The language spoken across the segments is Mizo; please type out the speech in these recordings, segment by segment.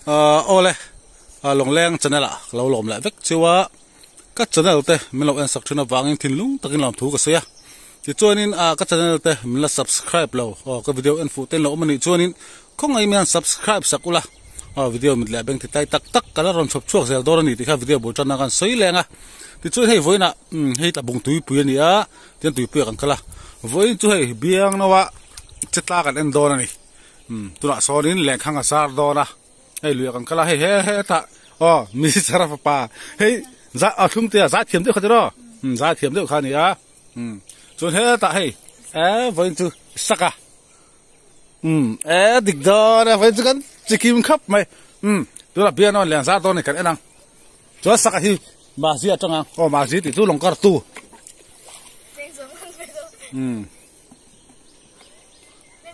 Awle Lawngleng channel ah ka lo lawm leh vek cheu a, ka channel te min lo en sak thin avangin thinlung takin lawmthu ka sawi a, tichuanin ka channel te min la subscribe lo aw ka video en fuh te in lo awm anih chuanin khawngaih mian subscribe sak ula aw video mit leh beng ti tai tak tak ka la rawn chhawp chhuak zel dawn a ni tih kha video bul tanna khan sawi leng a, tichuan hei vawiinah hei tlabung tuipui a ni a tian tuipui ah kan kal a, vawiin chu hei biang no ah che tla kan en dawn a ni. Umm tunah sawnin lehkhang a zar dawn a hei luiah kan kal a hei he hetah aw minister a fapa hei za a thlum te a zai thiam deuh kha tiraw umm zai thiam deuh kha a ni a umm chuan hetah hei eh vawiin chu sak a umm eh dik dawn a vawiin chu kan chikim khap mai umm tunah piano an lian zar dawn a ni kan en ang chuan saka hi mahzi atang ang aw mahzi tih chu lawngkar tu umm.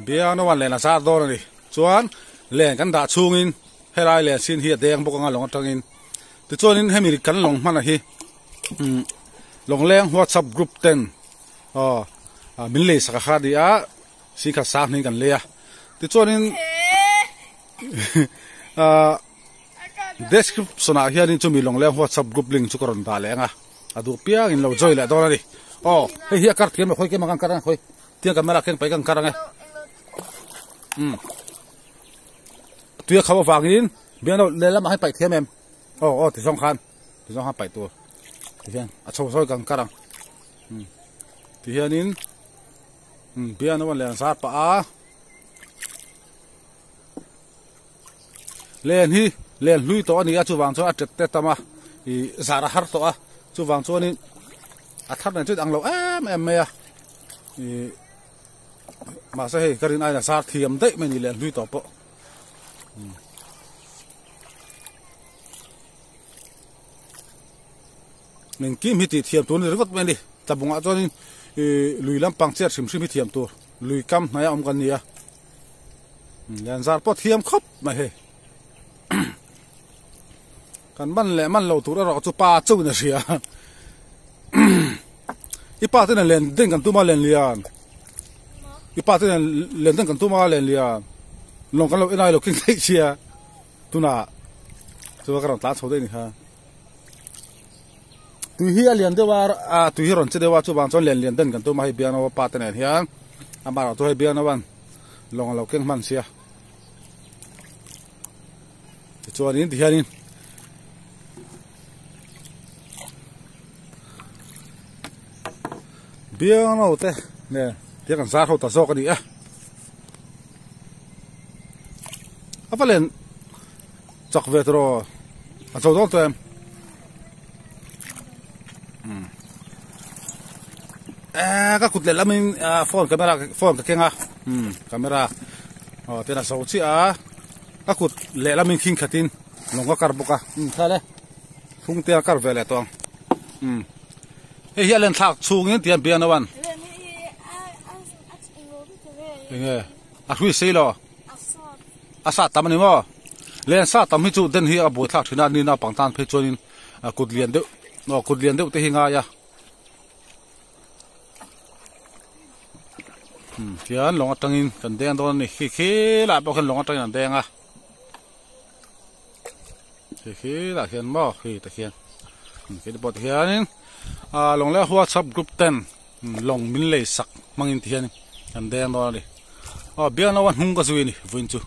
Biang nawn len a zar dawn a ni. Chuan len kan dah chhungin helai len sin hi a deng bawk anga lawng atangin. Tichuanin hemi kan lawng hman a hi umm lawngleng whatsapp group ten aw min lei sak a kha a ni a singkhat sang hming kan lei a. Tichuanin ahh description ah hianin chumi lawngleng whatsapp group link chu ka rawn dah leh ang a a duh piangin lo join leh dawn a ni. Aw hei hi a kar thiam lo khawi kem ang kar ang khawi. Tiang camera keng pai kan kar ange. Um. Tuia kho awangin bian lo lehlam ah hian paih thiam em. Aw aw ti zawng khan ti zawng khan paih tur. Ti hian a chho sawi kan kar ang. Um. Ti hianin um bian lo len zar pah a. Len hi len hlui tawh a ni a chuvang chuan a tet te tam a ih zar a har tawh a chuvang chuanin a thar nen chu ang lo em em mai a ih mahse hei ka rin aiin a zar thiam daih mai a ni len hlui tawh pawh. Engkim hi tih thiam tur a ni ringawt mai a ni tlabungah chuanin ih lui lampang chiat hrim hrim hi thiam tur lui kam hnaia awm kan ni a. Lian zar pawh thiam khawp mai hei kan man leh man lo tur erawh chu pa chauhin a hria i pa te nen len den kan tum a len lian i pa te nen len den kan tum a len lian lawng kan lo en ai lo keng theih sia tunah chuan ka rawn tlan chho daih a ni kha tui hi a lian deuh a a tui hi a rawn che deuh a chuvang chuan len lian den kan tum a hei biangnawa pa te nen hian amaherawhchu chu hei biangnawan lawng a lo keng hman sia tichuanin tihianin biangno te nen tia kan zar ho ta zawk a ni a a va len chak ve tawh a zo dawn tawh em. Eh ka kut leh lamin phone camera phone ka keng a umm camera aw tin a zo chiah a ka kut leh lamin khing khatin lawng ka kar bawk a umm kha le phung te a kar ve leh tawh ang umm hei hi a len thlak chhungin tihian piano an enge a hrui sei lo a sa tam a ni maw len sa tam hi chu den hi a buaithlak thin a ni naupang tan phei chuanin kut lian deuh aw kut lian deuh te hi ngai a umm tihian lawng atangin kan deng dawn a ni khi khi lah pawh khian lawng atangin an deng a khi khi lah khian maw khi te khian khi te pawh tihianin ah lawng leh whatsapp group ten lawng min lei sak hmangin tihian kan deng dawn a ni aw biang lo a hnung ka zui a ni vawiin chu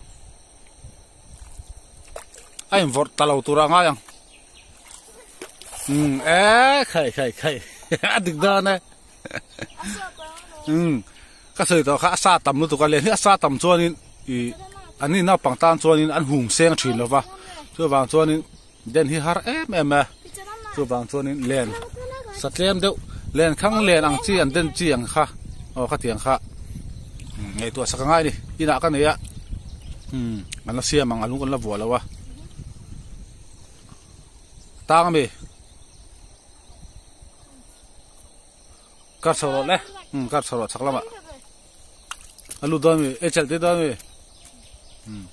a invawrh ta lo tur a ngai ang. Um eh khai khai khai a dik dawn e um ka sawi tawh kha a sa tam lutuk a len hi a sa tam chuanin ih an ni naupang tan chuanin an hum seng thin lo va chuvang chuanin den hi har em em a chuvang chuanin len sa tlem deuh len khang len ang chi an den chi ang kha aw khatiang kha ngaihtuah sak a ngai a ni inah ka nei a um an la siam ang a lung kan la vuah lo a. Tang ami kar chho rawh le um kar chho rawh chhak lamah a lut dawn ami e chelh tir dawn ami um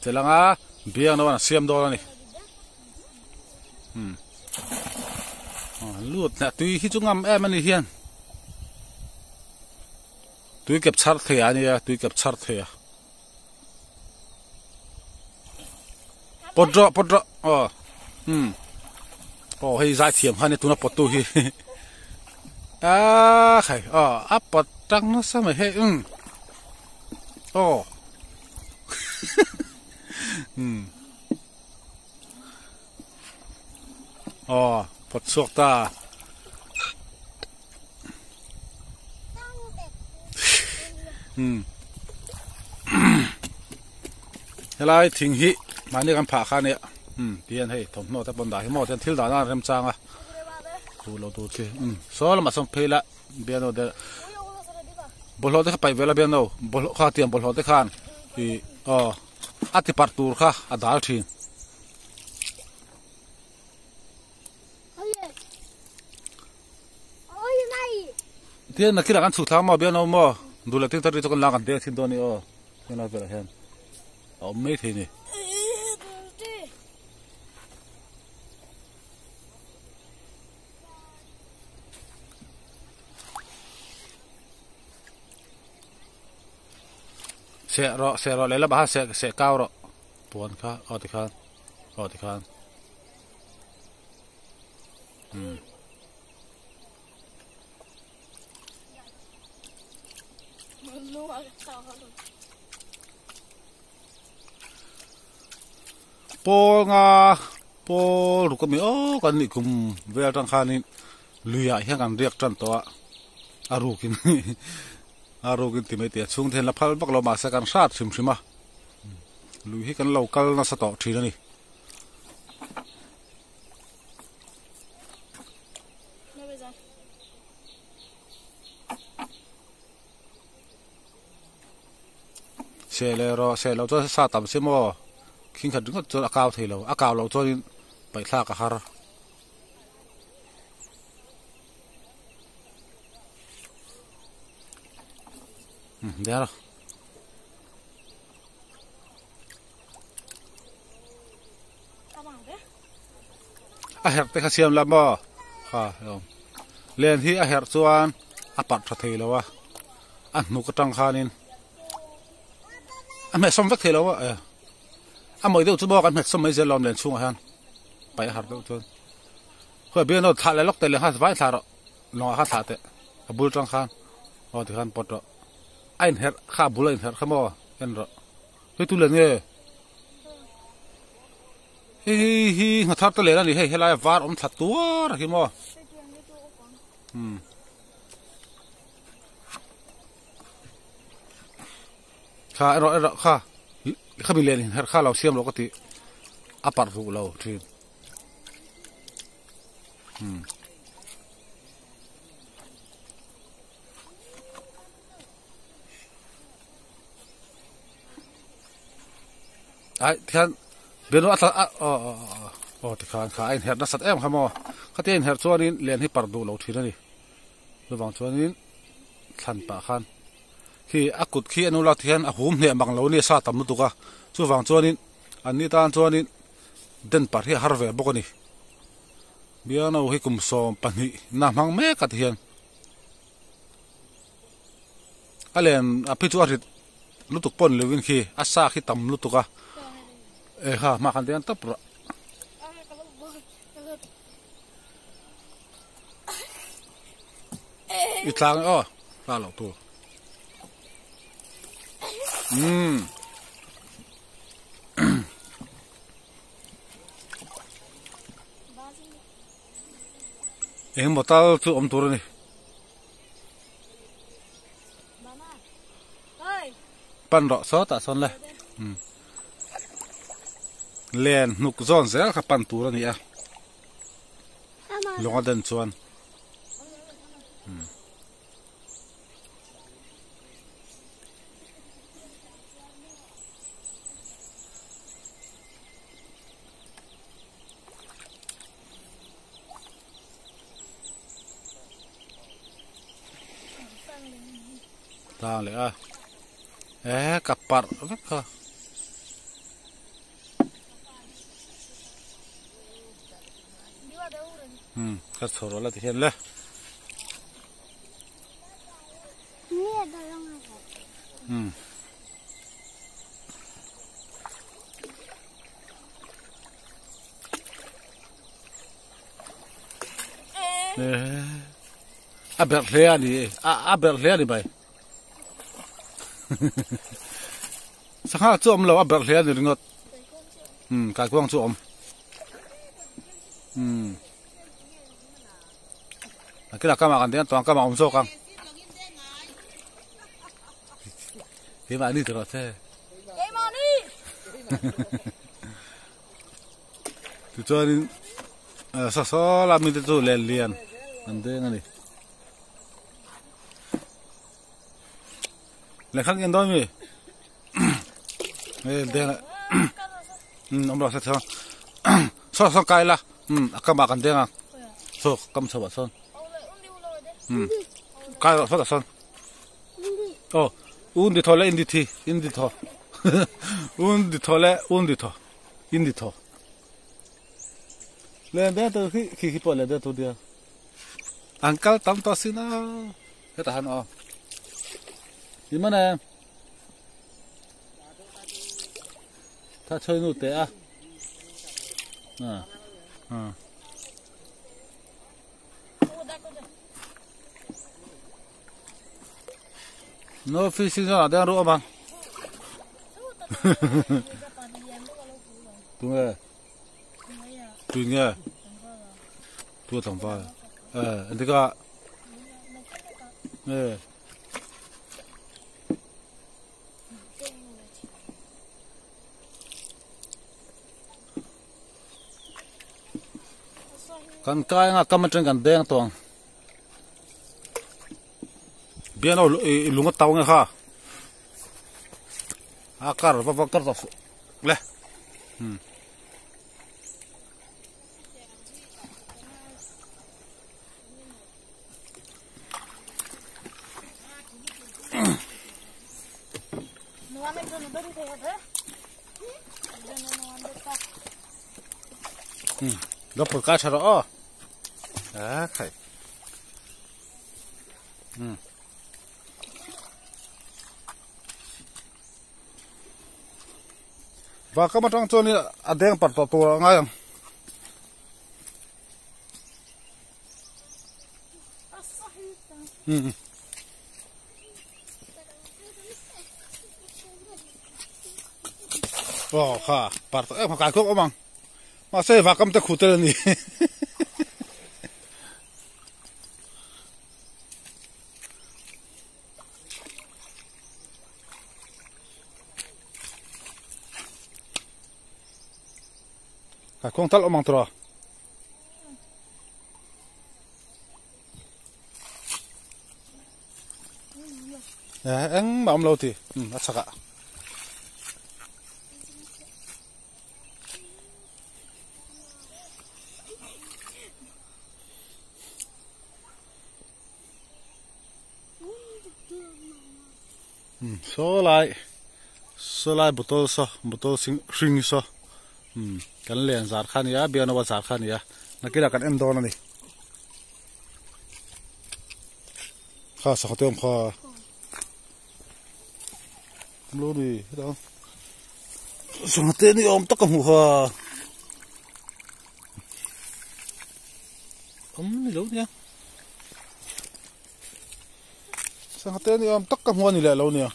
chelh anga biang nawn a siam dawn ani um lut leh tui hi chu ngam em ani hian tui kep chhar thei a nia tui kep chhar thei a. Pawt rawh pawt rawh aw umm aw hei zai thiam kha ania tuna pawt tu hi aaa khai aw a pawt tang nasa mai hei umm aw umm aw pawt chhuak ta. Umm helai thing hi mahni kan phah kha ania umm tihian hei thawmhnaw te pawn dah hi maw tihian thil dahna a remchang a duh lo tur chi umm saw lamah sawn phei la bialnu te bawlhhlawh te kha paih ve la bialnu bawlhhlawh kha tiang bawlhhlawh te khan ih aw a ti parh tur kha a dal thin. Tihian nakinah kan chhuk thla maw bialnu maw duh leh tingtari chu kan la kan deng thin dawn a ni aw helai velah hian a awm mai thei a ni. Seh rawh seh rawh lehlamah khan seh seh kau rawh puan kha aw tikhan aw tikhan umm. Pawl nga pawl ruk ami aw kan nih kum vel atang khanin luiah hian kan riak tan tawh a a rukin a rukin ti mai tih a chhungte hian la phal vak lo mahse kan hrat hrim hrim a lui hi kan lo kal nasa tawh thin a ni. Seh leh rawh seh loh chuan sa tam si maw khing khat ringawt chuan a kau thei lo a kau loh chuanin paihthlak a har. Um der a. A herh te kha siam la maw kha len hi a herh chuan a parh tha thei lo a a hnuk atang khanin a hmeh sawm vek thei lo a a mawi deuh chu maw kan hmet sawm mai zel lawm len chhungah hian paih a harh deuh chuan khawi bialnu thlah leh lawk teh leh kha vai thlah rawh lawngah khan thlah teh a bul tang khan aw tikhan pawt rawh a inherh kha a bul a inherh kha maw en rawh. Hei tu len nge? Hei hei hi nghathar te len a ni hei helai a var awm thla tuar a hi maw. Hmm. Kha erawh erawh kha khami len in her kha lo siam lo ka ti a parh duh lo thin. Hmm. Ai thian benu a tla a aw aw aw tikhan kha a inherh nasat em kha maw khatia inherh chuanin len hi parh duh lo thin a ni chuvang chuanin thlan pah khan khi a kut khi a nu lak te hian a hum hneh mang lo a ni a sa tam lutuk a chuvang chuanin an ni tan chuanin den parh hi a har ve bawk a ni biangno hi kum 12 na hmang mek a ti hian. A len a phi chu a rit lutuk pawh ni lovin khi a sa khi tam lutuk a e kha hma khan tiang tawp rawh. I tlang aw hla loh tur umm. Engemaw tal chu awm tur a ni. Pan rawh sawtah sawn le len hnuk zawn zel kha pan tur a ni a lung a den chuan. Tlang leh a eh ka parh vek kha. Um ka chho rawh la ti hian le. Um. A berh hle a ni a berh hle a ni mai sangha chu a awm lo a berh hle a ni ringawt umm kaikuang chu a awm umm a kinah kamah kan deng a tawng kamah a awm zawk ang keimahni ti rawh se keimahni Tichuanin saw saw la mite chu len lian an deng a ni. Lehkha ngen dawn mi? Hei deng um awm lo sa chuan saw saw kai la um a kamah kan deng ang saw kam chho ah sawn um kai rawh sawtah sawn aw un di thaw leh in di thi in di thaw un di thaw leh un di thaw. In di thaw. Len deuh tur khi khi khi pawh len deuh tur nia. An kal tam tawh sin a. Hetah han aw. Ni mana em. Tha choi nu te a. À. À. No fishing zone ah te an ruah bang. Tunge? Tui nge? Tu tlangval. Eh, entika? Eh. Kan kai anga kam atang kan deng tawng. Bian aw i lung a tau nge kha a kar va va kar tawh le hmm hmm lo pur ka tha rawh aw a khai Hmm. Va kam atang chuan a deng par tawh tur a ngai ang. Hmm. Oh kha par tawh em kai kawk awm ang. Mahse va kam te khu tel a ni. Ka khuang tal awm ang tura. Engmah awm lo ti. A chhakah. Saw lai saw lai bottle saw bottle sing hring saw kan len zar kha a ni a bianoa zar kha a ni a nakinah kan en dawn a ni kha sangha te awm kha lo ni hetah sangha te ni awm tak ka hmuh kha. Awm ni lo nia. Sangha te ni awm tak ka hmu a ni leh lo nia.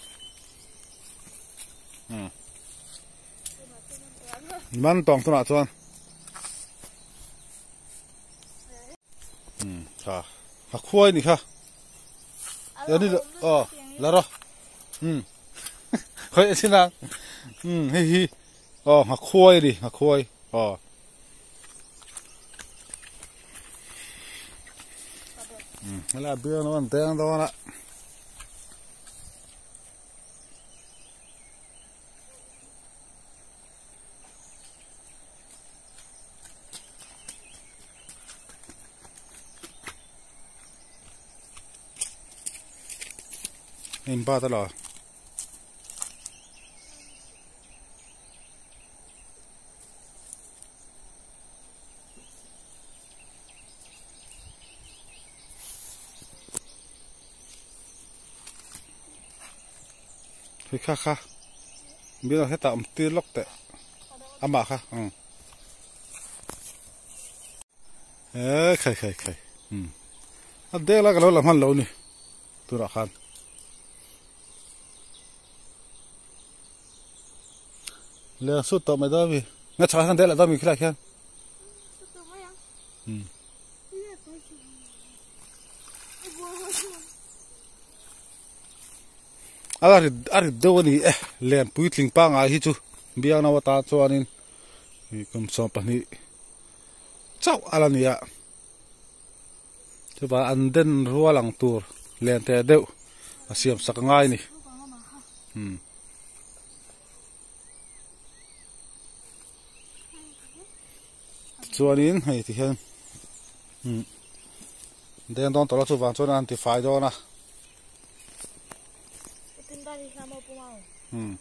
Hmm. Man tawng tunah chuan. Hmm, kha. Ha khuai ni kha. Ya ni oh, la ro. Hmm. Khoi sin ang. Hmm, hei hi. Oh, ha khuai ni, ha khuai. Oh. Helai bial an deng dawn a. In pa ta lo. Hei kha kha bial hetah awm tir lawk teh amah kha umm he khai khai khai A dek lai ka lo la hman lo ni turah khan. Leng sut tawh mai dawn mi. Nga chhakah khan dek lah dawn mi khilai khian. A rit a rit deuh a ni e len puitling pangngai hi chu biang no atan chuanin ih kum 12 chauh a la ni a chuvang an den rual ang tur len teh deuh a siam sak a ngai a ni umm. Chuanin hei ti hian umm deng dawn tawh lo chuvang chuan an tifai dawn a. Umm.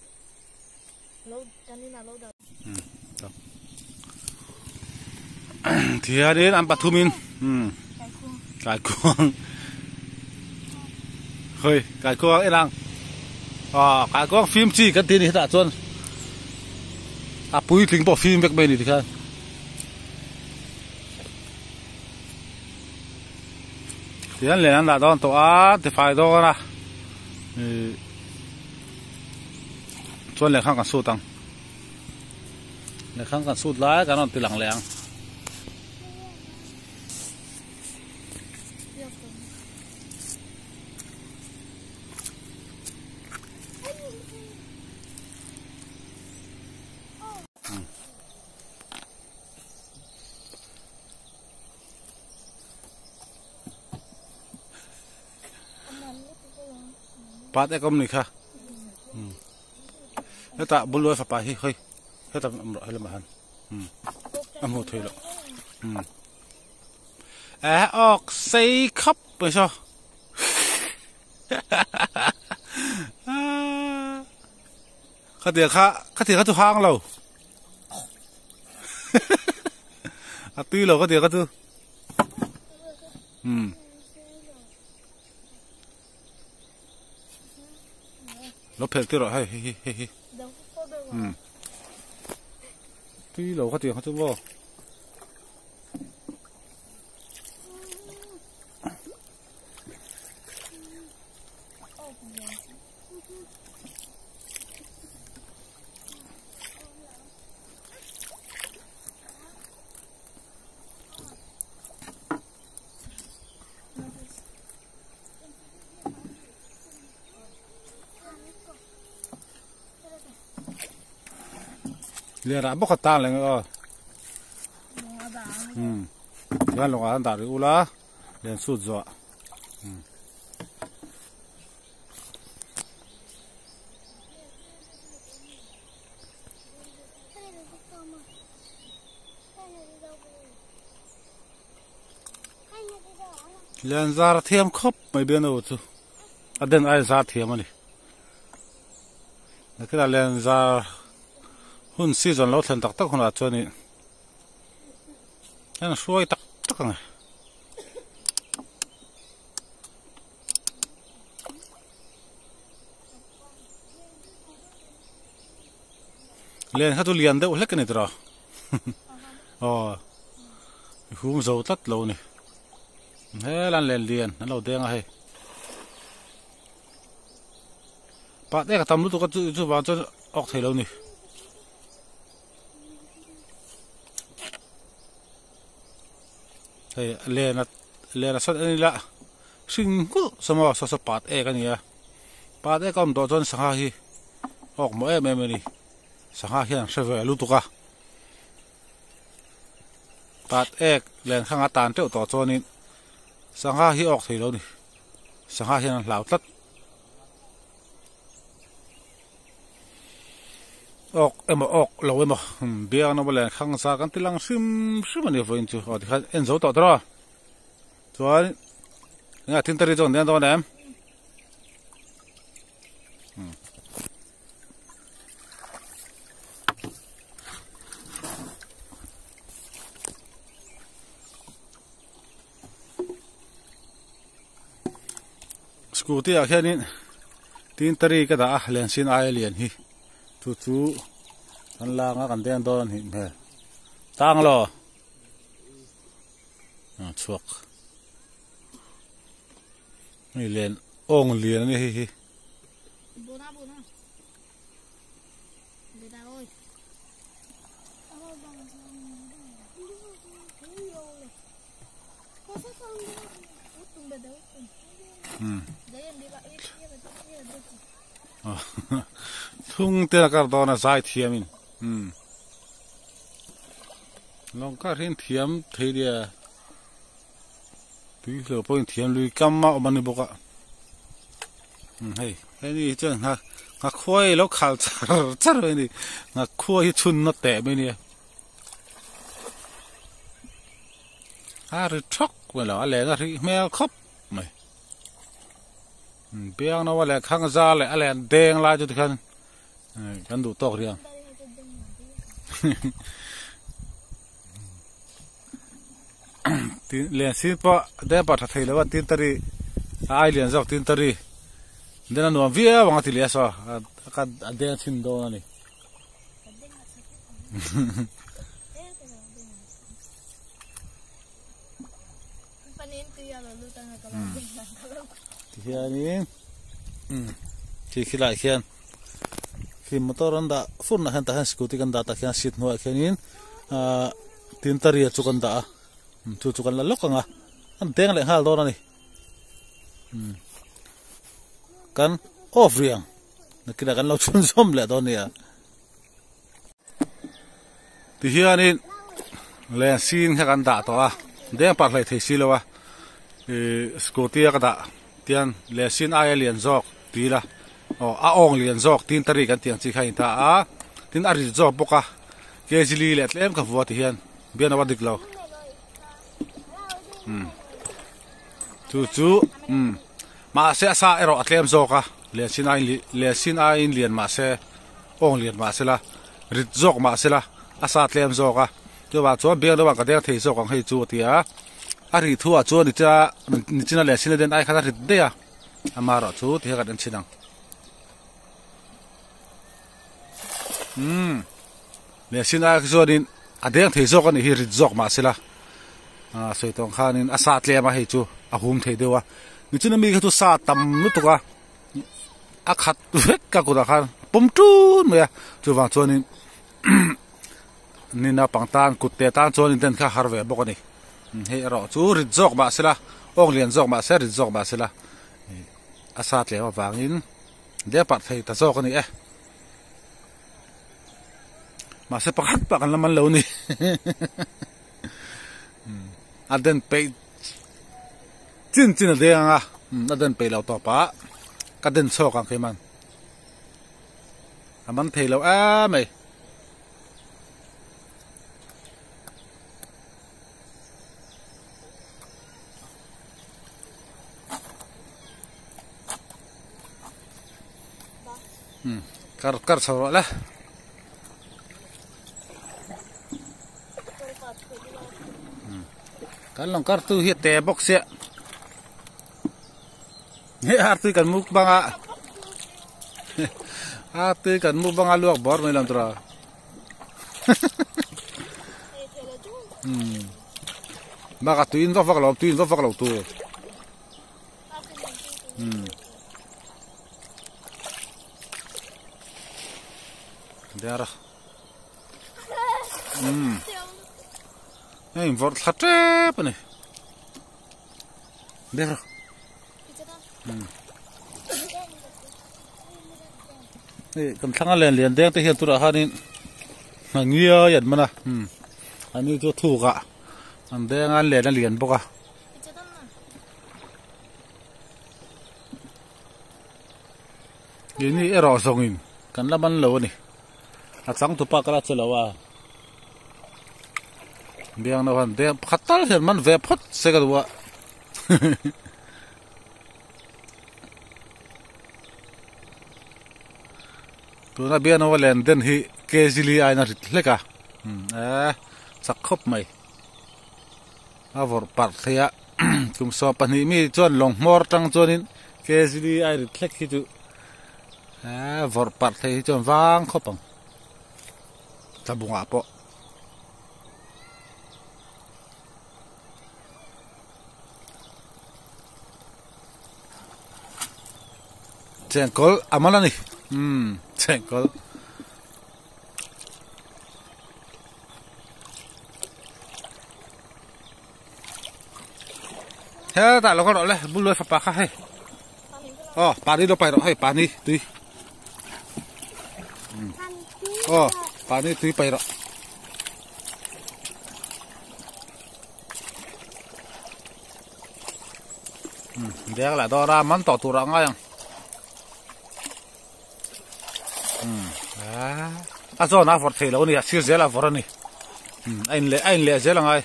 Ti hianin an pathumin umm kaikuang hei kaikuang en ang aw kaikuang fim chi kan tih a ni hetah chuan a puitling pawh fim vek mai a ni tikhian. Tihian len an dah dawn tawh a tifai dawn a ih chuan lehkha kan sut ang lehkha kan sut lai kan rawn ti lang leh ang. Pat ek awm ni kha hetah bul luai fapa hi hawi hetah awm rawh helamah hian a hmuh theih loh eh awk sei khap mai saw khatiang kha khatiang kha chu hang lo a tui lo khatiang kha chu umm lo phelh tir rawh hei hei hi hei hi umm tui lo khatiang kha chu maw. Lian rah bawk a tang leh nge aw umm tihian lawngah an dah rih ula lian sut zuah umm. Lian zar thiam khawp mai bian aw chu a den ai zar thiam a ni nakila lian zar hun season lo thlen tak tak hunah chuan ih hian hruai tak tak ang e. Len kha chu lian deuh hlek a ni tawh aw i hum zo tlat lo a ni helai an len lian an lo deng a hei pah te ka tam lutuk a chu chuvang chuan awk thei lo a ni. Hei len a len a sawt en ila hring nghulh sawmaw saw saw pat ek a ni a pat ek a awm tawh chuan sangha hi awk mawh em em a ni sangha hian an hre ve lutuk a pat ek len khang a tan teuh tawh chuanin sangha hi awk thei lo a ni sangha hian an hlau tlat. Awk emaw awk lo emaw biang nawm len khang zar kan ti lang hrim hrim a ni vawiin chu aw tikhan en zo tawh tawh a chuan eng ah thil te ri chu an deng dawn em. Scooty ah khianin tin tari ka dah a lensin aia lian hi chu chu kan lang a kan deng dawn a nih hmel tang lo a chhuak. Hei len awng lian a nia hei hi. Thung te a kar dawn a zai thiam in lawng kar hi an thiam thei nia tui hleuh pawhin thiam lui kam a awm a ni bawk a hei hei ni chuan ngha nghakhuai lo khal char char mai a ni nghakhuai hi chhun na teh mai a nia. A ri thawk mai lo a len a hrih hmel khawp mai biang no a leh khang za leh a len deng lai chu tikhan kan duh tawk riang tin len sin pawh deng pah tha thei lo a tin tari a ai lian zawk tin tari den a nuam viau ang a ti leh a saw a deng chhin dawn a ni. Tihianin khi khilaiah khian khi motor an dah fur nah hian tah hian scooty kan dah tah khian seat hnuaiah khianin ahh tin tariya chu kan dah a chu chu kan la lawk ang a an deng leh nghal dawn a ni kan off rih ang. Nakinah kan lo chhunzawm leh dawn nia. Tihianin len sin kha kan dah tawh a, deng parh hlei thei si lo a, ih scooty a ka dah tian len sin aia lian zawk ti ila aw a awng lian zawk tin ta ri kan tih ang chi kha a inta a, tin a rit zawk bawk a, kg li leh tlem ka vua tihian bian a dik lo. Umm chu chu umm mahse a sa erawh a tlem zawk a lian sin aiin lian sin aiin lian mahse awng lian mahse la rit zawk mahse la a sa tlem zawk a chuvang chuan biang deuhah ka deng thei zawk ang hei chu a ti a a ri thu ah chuan nichina nichina lian sin a den ai khan a rit daih a amaherawh chu ti hian kan en chhin ang umm. Leh sin ai chuanin a deng thei zawk a nih hi rit zawk mahse la ah sawi tawng khanin a sa tlem a hei chu a hum thei deuh a nichina mi kha chu sa tam lutuk a a khat vek ka kutah khan a pawm tun mai a chuvang chuanin ni naupang tan kut te tan chuan in den kha a har ve bawk a ni hei erawh chu rit zawk mahse la awng lian zawk mahse rit zawk mahse la a sa tlem avangin deng parh thei ta zawk a ni e. Mahse pakhat pah kan la man lo ni a den peih chin chin a deng ang a a den peih lo tawp a ka den chhuak ang keiman a man thei lo em mai. Kar kar chho rawh le. Kan lawng kar tu hi a te bawk sia. He ar tui kan muk banga. Ar tui kan muk banga luak bawr mai lam tura. Baka tuin vak vak lo tuin vak vak lo tu. Dera. Hei vawrh thla tep a ni. Dera. Hei kan thlanga len lian deng te hian turah khanin hna ngiai an man a. Ani chu thukah an deng a an len a lian bawk a. Keini erawh zawngin kan la man lo a ni. A changtupa ka la che lo a. Biang no han deng pakhat tal hian man ve phawt se ka duh a. Tuna biang no a len den hi kg li ain a rit hlek a. Eh chak khawp mai. A vawrh parh thei a kum 12 mi chuan lawng hmawr tang chuanin kg a rit hlek hi chu eh vawrh parh thei hi chuan vang khawp ang tlabungah pawh. Chengkawl a man a ni umm chengkawl. Hetah lo kal rawh le bul luai fapa kha hei aw pani lo pai rawh hei pani tui aw pani tui pai rawh. Dek leh dawr a man tawh tur ah ngai ang a zawn a vawrh theih loh a ni a sir zel a vawrh a ni a in leh a in leh zel a ngai.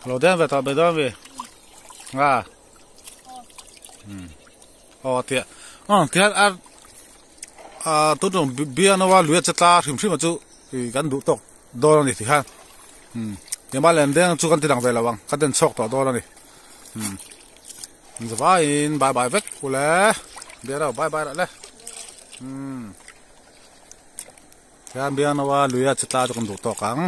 Lo den ve tawh be dawn ve a aw tia aw tihian a ah tun tum bianawa lui a che tla hrim hrim a chu ih kan duh tawk dawn a ni tihian eng mah lem deng chu kan ti lang ve lo ang kan den chhuak tawh dawn a ni zavaiin bye bye vek ule biaro bye bye rah le umm tihian bianawa lui a che tla chu kan duh tawk ang.